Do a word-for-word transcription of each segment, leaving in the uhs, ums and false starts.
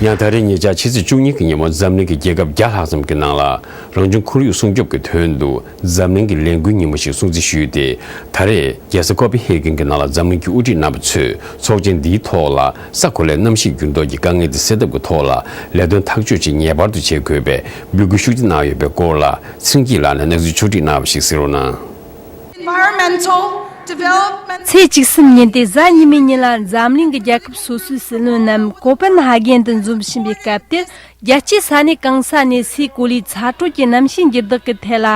ཡང་ད་རེས་ཉེ་ཆར་ཕྱི་ཚེས་བཅུ་གཉིས་ཀྱི་ཉིན་མོ་འཛམ་གླིང་གི་རྒྱལ་ཁབ་བརྒྱ་ལྷག་ཙམ་གྱི་ནང་ལ་རང་བྱུང་ཁོར་ཡུག་སྲུང་སྐྱོབ་ཀྱི་དོན་དུ་འཛམ་གླིང་གི་ལས་འགུལ་ཉིན་མོ་ཞིག་སྲུང་བརྩི་ཞུས་ཏེ། ད་རེས་རྒྱལ་ས་ཀོ་པི་ཧེ་གྷན་གྱི་ནང་ལ་འཛམ་གླིང་གི་དབུ་ཁྲིད་རྣམ་པ་ཚོས་ཚོགས་ཆེན་འདིའི་ཐོག་ལ་ས་གོ་ལའི་གནམ་གཤིས་འགྱུར་ལྡོག་གི་དཀའ་ངལ་དེ་སེལ་ཐབས་ཀྱི་ཐོག་ལ་ལས་དོན་ཐག་གཅོད་ཅིག་ངེས་པར་དུ་བྱེད་དགོས་པའི་འབོད་སྐུལ་ཤུགས་ཆེ་གནང་ཡོད་པའི་སྐོར་ལ་ཚེ་རིང་སྐྱིད་ལགས་ནས་གནས་ཚུལ་ཕྱོགས་སྒྲིག་གནང་བ་ཞིག་གསན་རོགས་གནང་། Environmental development. ཚེས་བཅུ་གསུམ་ཉིན་ཏེ་གཟའ་ཉི་མའི་ཉིན་ལ་འཛམ་གླིང་གི་རྒྱལ་ཁབ་སོ་སོའི་སྲིད་བློན་རྣམས་ཀོ་པན་ཧ་གྷན་དུ་འཛོམས་བཞིན་པའི་སྐབས་དེར། རྒྱལ་སྤྱིའི་ས་གནས་གང་ས་ནས་སའི་གོ་ལའི་ཚ་དྲོད་ཀྱི་གནམ་གཤིས་འགྱུར་ལྡོག་གི་ཐད་ལ་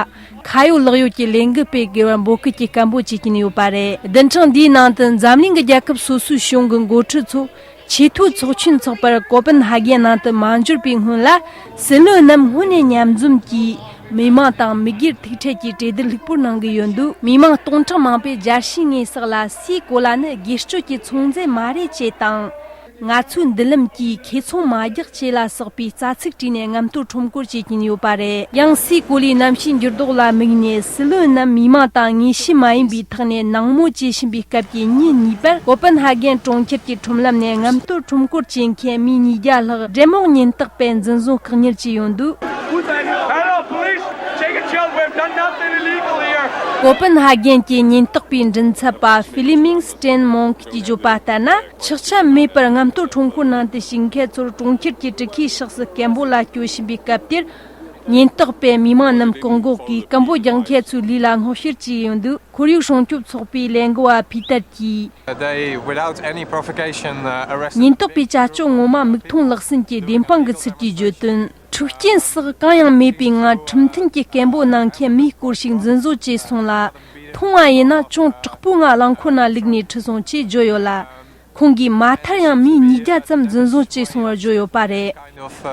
ཁ་ཡོད་ལག་ཡོད་ཀྱི་ལས་འགུལ་སྤེལ་དགོས་པར་འབོད་སྐུལ་གྱིས་སྐད་འབོད་བྱེད་ཀྱིན་ཡོད་པ་རེད། བདུན་ཕྲག་འདིའི་ནང་དུ་འཛམ་གླིང་གི་རྒྱལ་ཁབ་སོ་སོའི་གཞུང་གི་འགོ་ཁྲིད་ཚོ་ཆེས་མཐོའི་ཚོགས་ཆེན་འཚོགས་པར་ཀོ་པན་ཧ་གྷན་ནང་དུ་མ་འབྱོར་བའི་སྔོན་ལ། སྲིད་བློན་རྣམས་སྔོན་ནས་མཉམ་འཛོམས་ཀྱིས་མི་མང་དང་མི་སྒེར་ཐུག་འཕྲད་ཀྱིས་གྲོས་བསྡུར་ལྷུག་པོར་གནང་གི་ཡོད་འདུག་མི་མང་སྟོང་ཕྲག་མང་པོས་རྒྱལ་སྤྱིའི་ངོས་ཟོག་ལ་སའི་གོ་ལ་ནི་སྒེར་གཅོད་ཀྱི་ཚོང་རྫས་མ་རེད་ཅེས་དང་། ང་ཚོའི་མདུན་ལམ་གྱིས་ཁེ་ཚོང་མ་རྒྱག་ཅེས་ལ་སོགས་པའི་རྩ་ཚིག་བྲིས་ནས་ངམ་ཐོར་ཁྲོམ་སྐོར་བྱེད་ཀྱིན་ཡོད་པ་རེད། ཡང་སའི་གོ་ལའི་གནམ་གཤིས་འགྱུར་ལྡོག་ལ་དམིགས་ནས་སྲིད་བློན་རྣམས་མི་མང་དང་དངོས་གཞི་མ་ཡིན་པའི་ཐོག་ནས་ནང་མོལ་བྱེད་བཞིན་པའི་སྐབས་ཀྱི་ཉིན་གཉིས་པར་ཀོ་པན་ཧ་གྷན་གྲོང་ཁྱེར་གྱི་ཁྲོམ་ལམ་ནས་ངམ་ཐོར་ཁྲོམ་སྐོར་བྱེད་མཁན་མི་ཉིས་བརྒྱ་ལྷག་འགྲེམས་འོག་ཉེན་རྟོག་པས་འཛིན་བཟུང་བཀག་ཉར་བྱས་ཡོད་འདུག Hello, police! Take a joke. We've done nothing illegal here. ཀོ་པན་ཧ་གྷན་གྱི་ཉེན་རྟོག་པའི་མགྲིན་ཚབ་པ་ཧྥི་ལི་མིང་སི་ཏྲེན་མོང་གིས་བརྗོད་པ་ལྟར་ན། ཆག་ཆག་མེད་པར་ངམ་ཐོར་ཁྲོམ་སྐོར་ནང་དུ་ཞུགས་མཁན་ཚོར་གྲོང་ཁྱེར་གྱི་གྲུ་ཁའི་ཕྱོགས་སུ་སྐད་འབོད་ལ་སྐྱོད་བཞིན་པའི་སྐབས་དེར། ཉེན་རྟོག་པས་མི་མང་རྣམས་བཀག་འགོག་གིས་སྐད་འབོད་རྒྱག་མཁན་ཚོའི་ལུས་ལ་སྔོག་བཤེར་བྱས་ཡོད་འདུག་ཁོར་ཡུག་སྲུང་སྐྱོབ་ཚོགས་པའི་ལས་འགུལ་བ་ཕི་ཏར་གྱིས། They, without any provocation, uh, arrested. ཉེན་རྟོག་པས་བྱ་སྤྱོད་ངོ་མ་མིག་མཐོང་ལག་ཟིན་གྱི་བདེན་དཔང་གི་ཚུལ་གྱིས་བརྗོད་དོན། འཁྲུག་རྐྱེན་སོགས་གང་ཡང་མེད་པའི་ངང་ཁྲིམས་མཐུན་གྱི་སྐད་འབོད་གནང་མཁན་མིའི་སྐོར་ཞིག་འཛིན་བཟུང་བྱས་སོང་ལ། མཐོང་བ་ཡིན་ན་ཅུང་དྲག་པོའི་ངང་རླངས་འཁོར་ནང་བླུགས་ནས་ཁྲིད་སོང་ཅེས་བརྗོད་ཡོད་ལ། ཁོང་གིས་མ་མཐར་ཡང་མི་ཉིས་བརྒྱ་ཙམ་འཛིན་བཟུང་བྱས་སོང་བར་བརྗོད་ཡོད་པ་རེད། Kind of, uh,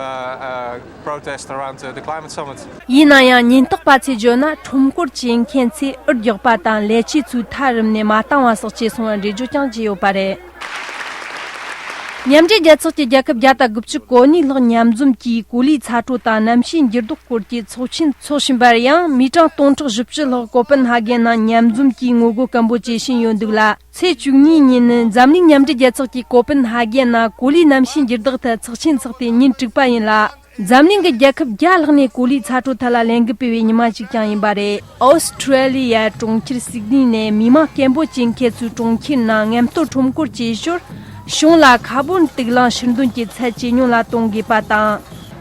uh, protest around, uh, the climate summit. ཡིན་ན་ཡང་ཉེན་རྟོག་པ་ཚོས་བརྗོད་ན། ཁྲོམ་སྐོར་བྱེད་མཁན་ཚོས་འུར་རྒྱག་པ་དང་ལས་བྱེད་ཚོས་ཐག་རིམ་ནས་མ་བཏང་བ་སོགས་བྱས་སོང་བར་འགྲེལ་བརྗོད་ཀྱང་བྱས་ཡོད་པ་རེད། མཉམ་འབྲེལ་རྒྱལ་ཚོགས་ཀྱི་རྒྱལ་ཁབ་བརྒྱ་དང་དགུ་བཅུ་གོ་གཉིས་ལྷག་མཉམ་འཛོམས་ཀྱིས་གོ་ལའི་ཚ་དྲོད་དང་གནམ་གཤིས་འགྱུར་ལྡོག་སྐོར་གྱི་ཚོགས་ཆེན་འཚོགས་བཞིན་པར་ཡང་། མི་གྲངས་སྟོང་ཕྲག་བཞི་བཅུ་ལྷག་ཀོ་པན་ཧ་གྷན་ནང་མཉམ་འཛོམས་ཀྱིས་ངོ་རྒོལ་སྐད་འབོད་བྱེད་བཞིན་ཡོད་འདུག་ལ། ཚེས་བཅུ་གཉིས་ཉིན་ནི་འཛམ་གླིང་མཉམ་འབྲེལ་རྒྱལ་ཚོགས་ཀྱིས་ཀོ་པན་ཧ་གྷན་ནང་གོ་ལའི་གནམ་གཤིས་འགྱུར་ལྡོག་ཐད་ཚོགས་ཆེན་འཚོགས་ཏེ་ཉིན་དྲུག་པ་ཡིན་ལ། འཛམ་གླིང་གི་རྒྱལ་ཁབ་བརྒྱ་ལྷག་ནས་གོ་ལའི་ཚ་དྲོད་ཐད་ལ་ལས་འགུལ་སྤེལ་བའི་ཉི་མ་ཞིག་ཀྱང་ཡིན་པ་རེད། ཨོ་སི་ཁྲུ་ལི་ཡ་གྲོང་ཁྱེར་སིད་ནི་ནས་མི་མང་སྐད་འབོད་བྱེད་མཁན་ཚོས་གྲོང་ཁྱེར་ནང་ངམ་ཐོར་ཁྲོམ་སྐོར་བྱེད་ཞོར། གཞུང་ལ་ཁ་བོན་དུག་རླངས་ཕྱིར་འདོན་གྱི་ཚད་ཇེ་ཉུང་ལ་གཏོང་དགོས་པ་དང་།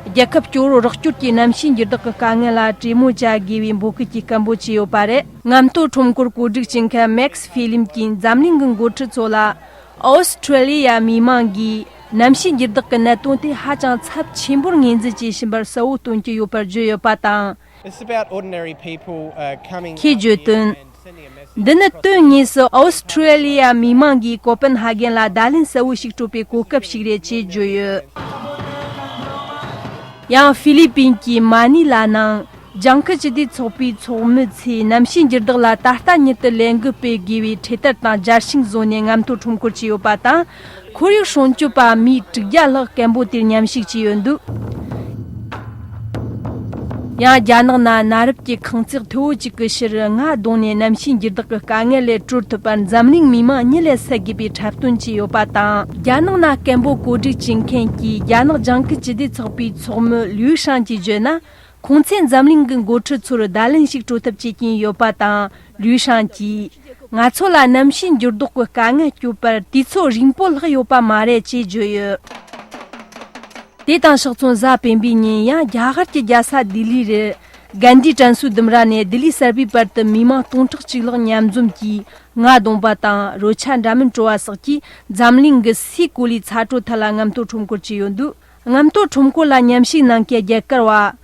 རྒྱལ་ཁབ་སྐྱོ་བོར་རོགས་སྐྱོར་གྱི་གནམ་གཤིས་འགྱུར་ལྡོག་གི་དཀའ་ངལ་ལ་གྲོས་མོལ་བྱ་དགོས་པའི་འབོད་སྐུལ་གྱི་སྐད་འབོད་བྱས་ཡོད་པ་རེད། ངམ་ཐོར་ཁྲོམ་སྐོར་གོ་སྒྲིག་བྱེད་མཁན་མེག་སི་ཧྥེ་ལིམ་གྱིས་འཛམ་གླིང་གི་འགོ་ཁྲིད་ཚོ་ལ། ཨོ་སི་ཁྲུ་ལི་ཡ་མི་མང་གིས་གནམ་གཤིས་འགྱུར་ལྡོག་གི་གནད་དོན་དེ་ཧ་ཅང་ཚབས་ཆེན་པོར་ངོས་འཛིན་བྱེད་བཞིན་པར་གསལ་བོ་སྟོན་གྱི་ཡོད་པར་བརྗོད་ཡོད་པ་དང་། It's about ordinary people, uh, coming ཁོས་བརྗོད་དོན། འདི་ནི་དོན་དངོས་སུ་ཨོ་སི་ཁྲུ་ལི་ཡ་མི་མང་གིས་ཀོ་པན་ཧ་གྷན་ལ་བརྡ་ལན་གསལ་བོ་ཞིག་སྤྲོད་པའི་གོ་སྐབས་ཤིག་རེད་ཅེས་བརྗོད་ཡོད། ཡང་ཧྥི་ལི་པིན་གྱི་མ་ནི་ལ་ནང་། ལྗང་ཁུ་སྤྱི་བདེ་ཚོགས་པའི་ཚོགས་མི་ཚོས་གནམ་གཤིས་འགྱུར་ལྡོག་ལ་ད་ལྟ་ཉིད་དུ་ལས་འགུལ་སྤེལ་དགོས་པའི་འཕྲེད་དར་དང་རྒྱལ་ཤིང་བཟོས་ནས་ངམ་ཐོར་ཁྲོམ་སྐོར་བྱས་ཡོད་པ་དང་། ཁོར་ཡུག་སྲུང་སྐྱོབ་པ་མི་དྲུག་བརྒྱ་ལྷག་སྐད་འབོད་དེར་མཉམ་ཞུགས་བྱས་ཡོད་འདུག་ཡང་རྒྱ་ནག་ནང་གནའ་རབས་ཀྱི་ཁང་བརྩེགས་མཐོ་བོ་གཅིག་གི་ཕྱིར་རྔ་བརྡུངས་ནས་གནམ་གཤིས་འགྱུར་ལྡོག་གི་དཀའ་ངལ་ལས་གྲོལ་ཐུབ་པར་འཛམ་གླིང་མི་མང་གཉིད་ལས་སད་དགོས་པའི་འཁྲབ་སྟོན་བྱས་ཡོད་པ་དང་། རྒྱ་ནག་ནང་སྐད་འབོད་གོ་སྒྲིག་བྱེད་མཁན་གྱི་རྒྱ་ནག་ལྗང་ཁུ་སྤྱི་བདེ་ཚོགས་པའི་ཚོགས་མི་ལུའུ་ཧྲང་གིས་བརྗོད་ན། ཁོང་ཚོས་འཛམ་གླིང་གི་འགོ་ཁྲིད་ཚོར་བརྡ་ལན་ཞིག་སྤྲོད་ཐབས་བྱེད་ཀྱིན་ཡོད་པ་དང་། ལུའུ་ཧྲང་གིས། ང་ཚོ་ལ་གནམ་གཤིས་འགྱུར་ལྡོག་གི་དཀའ་ངལ་སྐྱོབ་པར་དུས་ཚོད་རིང་པོ་ལྷག་ཡོད་པ་མ་རེད་ཅེས་བརྗོད་ཡོད། དེ་དང་ཕྱོགས་མཚུངས་གཟའ་སྤེན་པའི་ཉིན་ཡང་རྒྱ་གར་གྱི་རྒྱལ་ས་ལྡི་ལི་རུ། གན་དྷི་དྲན་གསོའི་ལྡུམ་ར་ནས་ལྡི་ལི་གསར་པའི་བར་དུ་མི་མང་སྟོང་ཕྲག་གཅིག་ལྷག་མཉམ་འཛོམས་ཀྱིས་རྔ་བརྡུངས་པ་དང་རོལ་ཆ་འདྲ་མིན་བཀྲོལ་བ་སོགས་ཀྱིས་འཛམ་གླིང་གི་སའི་གོ་ལའི་ཚ་དྲོད་ཐད་ལ་ངམ་ཐོར་ཁྲོམ་སྐོར་བྱས་ཡོད་འདུག་ངམ་ཐོར་ཁྲོམ་སྐོར་ལ་མཉམ་ཞུགས་གནང་མཁན་རྒྱ་གར་བ།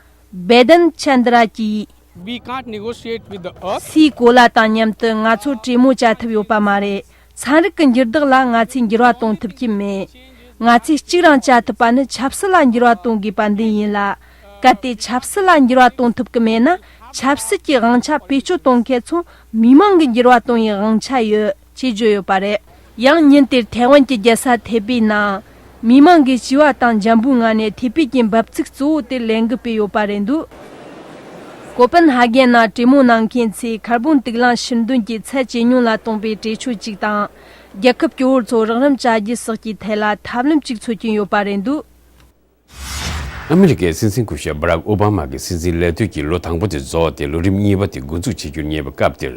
བེ་དན་ཆན་དྲ་གྱིས། We can't negotiate with the earth. སའི་གོ་ལ་དང་མཉམ་དུ་ང་ཚོ་གྲོས་མོལ་བྱ་ཐུབ་ཡོད་པ་མ་རེད། ཚན་རིག་གི་འགྱུར་ལྡོག་ལ་ང་ཚོས་འགྱུར་བ་གཏོང་ཐུབ་ཀྱི་མེད། ང་ཚོས་གཅིག་རང་བྱ་ཐུབ་པ་ནི་ཆབ་སྲིད་ལ་འགྱུར་བ་གཏོང་དགོས་པ་འདི་ཡིན་ལ། གལ་ཏེ་ཆབ་སྲིད་ལ་འགྱུར་བ་གཏོང་ཐུབ་ཀྱི་མེད་ན། ཆབ་སྲིད་ཀྱི་དབང་ཆ་བེད་སྤྱོད་གཏོང་མཁན་ཚོ་མི་མང་གི་འགྱུར་བ་གཏོང་བའི་དབང་ཆ་ཡོད་ཅེས་བརྗོད་ཡོད་པ་རེད། ཡང་ཉིན་དེར་ཐའེ་ཝན་གྱི་རྒྱལ་ས་ཐེ་པེ་ནང་། མི་མང་གིས་བྱིས་པ་དང་འཇམ་པོའི་ངང་ནས་ཐེ་པེ་གྱི་འབབ་ཚིགས་གཙོ་བོ་དེར་ལས་འགུལ་སྤེལ་ཡོད་པ་རེད་འདུག་ཀོ་པན་ཧ་གྷན་ནང་གྲོས་མོལ་གནང་མཁན་ཚོས་ཁར་བོན་དུག་རླངས་ཕྱིར་འདོན་གྱི་ཚད་ཇེ་ཉུང་ལ་གཏོང་པའི་གྲོས་ཆོད་ཅིག་དང་། རྒྱལ་ཁབ་སྐྱོ་བོར་ཚོ་རོགས་རམ་བྱ་རྒྱུ་སོགས་ཀྱི་ཐད་ལ་ཐབས་ལམ་ཅིག་འཚོལ་གྱིན་ཡོད་པ་རེད་འདུག་ཨ་མི་རི་ཀའི་སྲིད་འཛིན་སྐུ་ཞབས་བྷ་རག་ཨོ་བྷ་མ་གི་སྲིད་འཛིན་ལས་དུས་ཀྱི་ལོ་དང་པོ་དེ་རྫོགས་ཏེ་ལོ་རིམ་གཉིས་པ་དེ་འགོ་འཛུགས་བྱེད་རྒྱུར་ཉེ་བའི་སྐབས་དེར།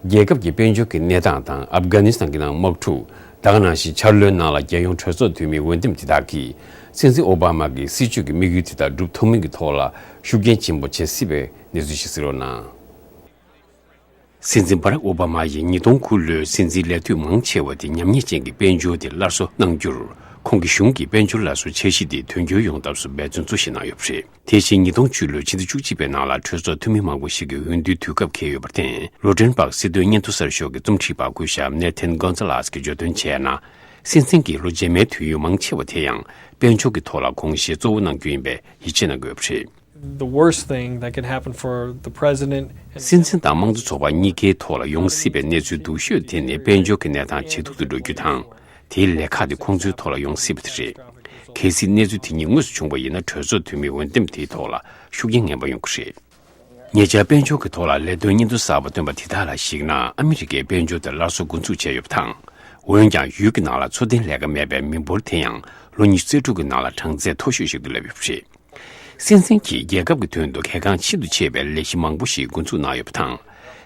རྒྱལ་ཁབ་ཀྱི་དཔལ་འབྱོར་གྱི་གནས་སྟངས་དང་ཨབ་གྷ་ནི་སི་ཐན་གྱི་ནང་དམག་འཁྲུག་ད་ག་ནང་བཞིན་འཆར་ལོའི་ནང་ལ་རྒྱལ་ཡོངས་གྲོས་ཚོགས་འཐུས་མིའི་འོས་འདེམས་དེ་དག་གིས་སྲིད་འཛིན་ཨོ་བྷ་མ་གི་སྲིད་བྱུས་ཀྱི་དམིགས་ཡུལ་དེ་དག་འགྲུབ་ཐུབ་མིན་གྱི་ཐོག་ལ་ཤུགས་རྐྱེན་ཆེན་པོ་བྱེད་སྲིད་པའི་གནས་ཚུལ་ཞིག་གསན་རོགས་གནང་། སྲིད་འཛིན་བྷ་རག་ཨོ་བྷ་མ་ཡིས་ཉིས་སྟོང་དགུ་ལོའི་སྲིད་འཛིན་ལས་དུས་མང་ཆེ་བ་དེ་ཉམས་ཉེས་ཅན་གྱི་དཔལ་འབྱོར་དེ་སླར་གསོ་གནང་རྒྱུར། ཁོང་གི་གཞུང་གིས་དཔལ་འབྱོར་སླར་གསོའི་འཆར་གཞི་དེ་དོན་འཁྱོལ་ཡོང་ཐབས་སུ་འབད་བརྩོན་གཙོ་ཞིག་གནང་ཡོད་པ་རེད། དེ་བཞིན་ཉིས་སྟོང་བཅུ་ལོའི་ཕྱི་ཟླ་བཅུ་གཅིག་པའི་ནང་ལ་གྲོས་ཚོགས་འཐུས་མི་མང་པོ་ཞིག་གིས་འོས་བསྡུའི་དུས་སྐབས་འཁེལ་ཡོད་པར་བརྟེན། རོ་ཊེན་སྦག་སྲིད་དོན་སྙན་ཐོ་གསར་ཤོག་གི་རྩོམ་སྒྲིག་པ་སྐུ་ཞབས་ནེ་ཐན་གོན་ཛ་ལེས་ཀྱིས་བརྗོད་དོན་བྱས་ན། སྲིད་འཛིན་གྱི་ལོ་རྗེས་མའི་དུས་ཡུན་མང་ཆེ་བ་དེ་ཡང་དཔལ་འབྱོར་གྱི་ཐོག་ལ་དགོངས་བཞེས་གཙོ་བོ་གནང་རྒྱུ་ཡིན་པའི་ཡིད་ཆེས་གནང་གི་ཡོད་པ་རེད། The worst thing that can happen for the president and སྲིད་འཛིན་དང་དམངས་གཙོ་ཚོགས་པ་གཉིས་ཀའི་ཐོག་ལ་ཡོང་སྲིད་པའི་གནས་ཚུལ་སྡུག་ཤོས་དེ་ནི་དཔལ་འབྱོར་གྱི་གནས་སྟངས་ཇེ་སྡུག་ཏུ་འགྲོ་རྒྱུ་དང་། དེའི་ལས་ཁག་དེ་ཁོང་ཚོའི་ཐོག་ལ་ཡོང་སྲིད་པ་དེ་རེད། གལ་སྲིད་གནས་ཚུལ་དེ་གཉིས་དངོས་སུ་བྱུང་བ་ཡིན་ན། གྲོས་ཚོགས་འཐུས་མིའི་འོས་འདེམས་དེའི་ཐོག་ལ་ཤུགས་རྐྱེན་ངན་པ་ཡོང་གི་རེད། ཉེ་ཆར་དཔལ་འབྱོར་གྱི་ཐོག་ལ་ལས་དོན་སྙན་ཐོ་གསར་པ་བཏོན་པ་དེ་དག་ལ་གཞིགས་ན། ཨ་མི་རི་ཀའི་དཔལ་འབྱོར་དེ་སླར་གསོ་འགོ་འཛུགས་བྱས་ཡོད་པ་དང་། འོན་ཀྱང་ཡུལ་གྱི་ནང་ལ་འཚོ་རྟེན་ལས་ཀ་མེད་པའི་མི་འབོར་དེ་ཡང་ལོ་ཉི་ཤུ་རྩ་དྲུག་གི་ནང་ལ་གྲངས་ཚད་མཐོ་ཤོས་ཤིག་ཏུ་སླེབས་ཡོད་པ་རེད། སྲིད་འཛིན་གྱིས་རྒྱལ་ཁབ་ཀྱི་དོན་དུ་གལ་འགངས་ཆེ་རུ་ཆེ་བའི་ལས་གཞི་མང་པོ་ཞིག་འགོ་འཛུགས་གནང་ཡོད་པ་དང་།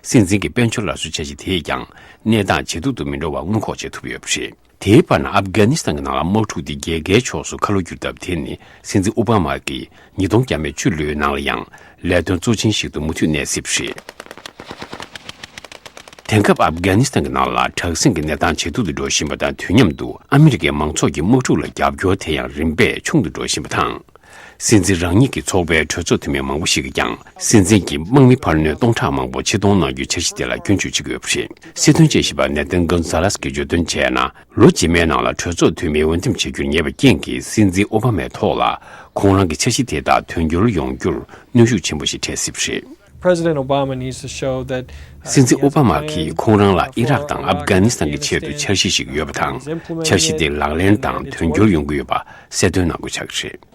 སྲིད་འཛིན་གྱི་དཔལ་འབྱོར་སླར་གསོའི་འཆར་གཞི་དེས་ཀྱང་གནས་སྟངས་ཇེ་སྡུག་ཏུ་མི་འགྲོ་བར་སྔོན་འགོག་བྱེད་ཐུབ་ཡོད་པ་རེད། དེའི་བར་ན་ཨབ་གྷ་ནི་སི་ཐན་གྱི་ནང་ལ་དམག་འཁྲུག་དེ་རྒྱལ་ཁའི་ཕྱོགས་སུ་ཁ་ལོ་བསྒྱུར་ཐབས་དེ་ནི་སྲིད་འཛིན་ཨོ་བྷ་མ་གིས་ཉིས་སྟོང་བཅུ་ལོའི་ནང་ལ་ཡང་ལས་དོན་གཙོ་ཆེན་ཞིག་ཏུ་མུ་མཐུད་གནས་སྲིད་པ་རེད། དེང་སྐབས་ཨབ་གྷ་ནི་སི་ཐན་གྱི་ནང་ལ་དྲག་ཟིང་གི་གནས་སྟངས་ཇེ་སྡུག་ཏུ་འགྲོ་བཞིན་པ་དང་། དུས་མཉམ་དུ་ཨ་མི་རི་ཀའི་མང་ཚོགས་ཀྱི་དམག་འཁྲུག་ལ་རྒྱབ་སྐྱོར་དེ་ཡང་རིམ་པས་ཆུང་དུ་འགྲོ་བཞིན་པ་དང་། སྲིད་འཛིན་རང་ཉིད་ཀྱི་ཚོགས་པའི་གྲོས་ཚོགས་འཐུས་མི་མང་པོ་ཞིག་གིས་ཀྱང་སྲིད་འཛིན་གྱི་དམག་མི་འཕར་སྣོན་སྟོང་ཕྲག་མང་པོ་ཕྱིར་གཏོང་གནང་རྒྱུའི་འཆར་གཞི་དེ་ལ་སྐྱོན་བརྗོད་བྱེད་ཀྱི་ཡོད་པ་རེད། སྲིད་དོན་དཔྱད་ཞིབ་པ་ནེ་ཐན་གོན་ཛ་ལེས་ཀྱིས་བརྗོད་དོན་བྱས་ན། ལོ་རྗེས་མའི་ནང་ལ་གྲོས་ཚོགས་འཐུས་མིའི་འོས་འདེམས་བྱེད་རྒྱུར་ཉེ་བའི་རྐྱེན་གྱིས། སྲིད་འཛིན་ཨོ་བྷ་མའི་ཐོག་ལ་ཁོང་རང་གི་འཆར་གཞི་དེ་དག་དོན་འཁྱོལ་ཡོང་རྒྱུར་གནོན་ཤུགས་ཆེན་པོ་ཞིག་འཕྲད་སྲིད་པ་རེད། President Obama needs to show that, uh, སྲིད་འཛིན་ཨོ་བྷ་མ་གིས་ཁོང་རང་ལ་ཨི་རག་དང་ཨབ་གྷ་ནི་སི་ཐན་གྱི་ཆེད་དུ་འཆར་གཞི་ཞིག་ཡོད་པ་དང་། འཆར་གཞི་དེ་ལག་ལེན་དང་དོན་འཁྱོལ་ཡོང་གི་ཡོད་པ་གསལ་སྟོན་གནང་དགོས་ཆགས་ཀྱི་རེད།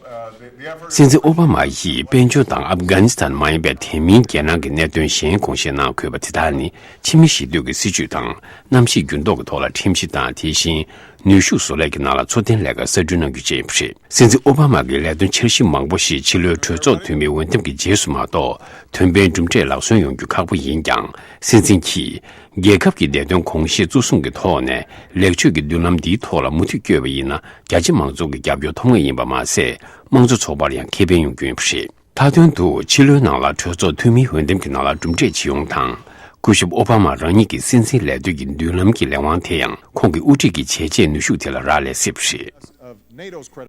སྲིད་འཛིན་ཨོ་བྷ་མ་ཡིས་དཔལ་འབྱོར་དང་ཨབ་གྷ་ནི་སི་ཐན་མ་ཡིན་པའི་དེ་མིན་རྒྱལ་ནང་གི་གནད་དོན་གཞན་དགོངས་བཞེས་གནང་དགོས་པ་དེ་དག་ནི་ཕྱི་མི་ཞི་གཏོད་ཀྱི་སྲིད་བྱུས་དང་། གནམ་གཤིས་འགྱུར་ལྡོག་གི་ཐོག་ལ་ཁྲིམས་གཞི་དང་། དེ་བཞིན་ནུས་ཤུགས་བཟོ་ལས་ཀྱི་ནང་ལ་འཚོ་རྟེན་ལས་ཀ་གསར་སྐྲུན་གནང་རྒྱུ་བཅས་ཡིན་པ་རེད། སྲིད་འཛིན་ཨོ་བྷ་མ་གི་ལས་དོན་འཆར་གཞི་མང་པོ་ཞིག་ཕྱི་ལོའི་གྲོས་ཚོགས་འཐུས་མིའི་འོས་འདེམས་ཀྱི་རྗེས་སུ་མ་གཏོགས་དོན་ཕན་གྲུབ་འབྲས་ལག་སོན་ཡོང་རྒྱུ་ཁག་པོ་ཡིན་ཀྱང་། སྲིད་འཛིན་གྱིས་རྒྱལ་ཁབ་ཀྱི་བདེ་དོན་གོང་ཞུས་གཙོ་བཟུང་གི་ཐོག་ནས་ལེགས་བཅོས་ཀྱི་མདུན་ལམ་འདིའི་ཐོག་ལ་མུ་མཐུད་བསྐྱོད་པ་ཡིན་ན། རྒྱ་ཆེ་མང་ཚོགས་ཀྱི་རྒྱབ་སྐྱོར་ཐོབ་ངེས་ཡིན་པ་མ་ཟད། དམངས་གཙོ་ཚོགས་པར་ཡང་ཁེ་ཕན་ཡོང་རྒྱུ་ཡིན་པ་རེད། མཐའ་དོན་དུ་ཕྱི་ལོའི་ནང་ལ་གྲོས་ཚོགས་འཐུས་མིའི་འོས་འདེམས་ཀྱི་ནང་ལ་གྲུབ་འབྲས་ཇི་ཡོང་དང་། སྐུ་ཞབས་ཨོ་བྷ་མ་རང་ཉིད་ཀྱི་སྲིད་འཛིན་ལས་དོན་གྱི་མདུན་ལམ་གྱི་ལས་དབང་དེ་ཡང་ཁོང་གི་དབུ་ཁྲིད་ཀྱི་བྱས་རྗེས་ནུས་ཤུགས་དེ་ལ་རག་ལས་སྲིད་པ་རེད།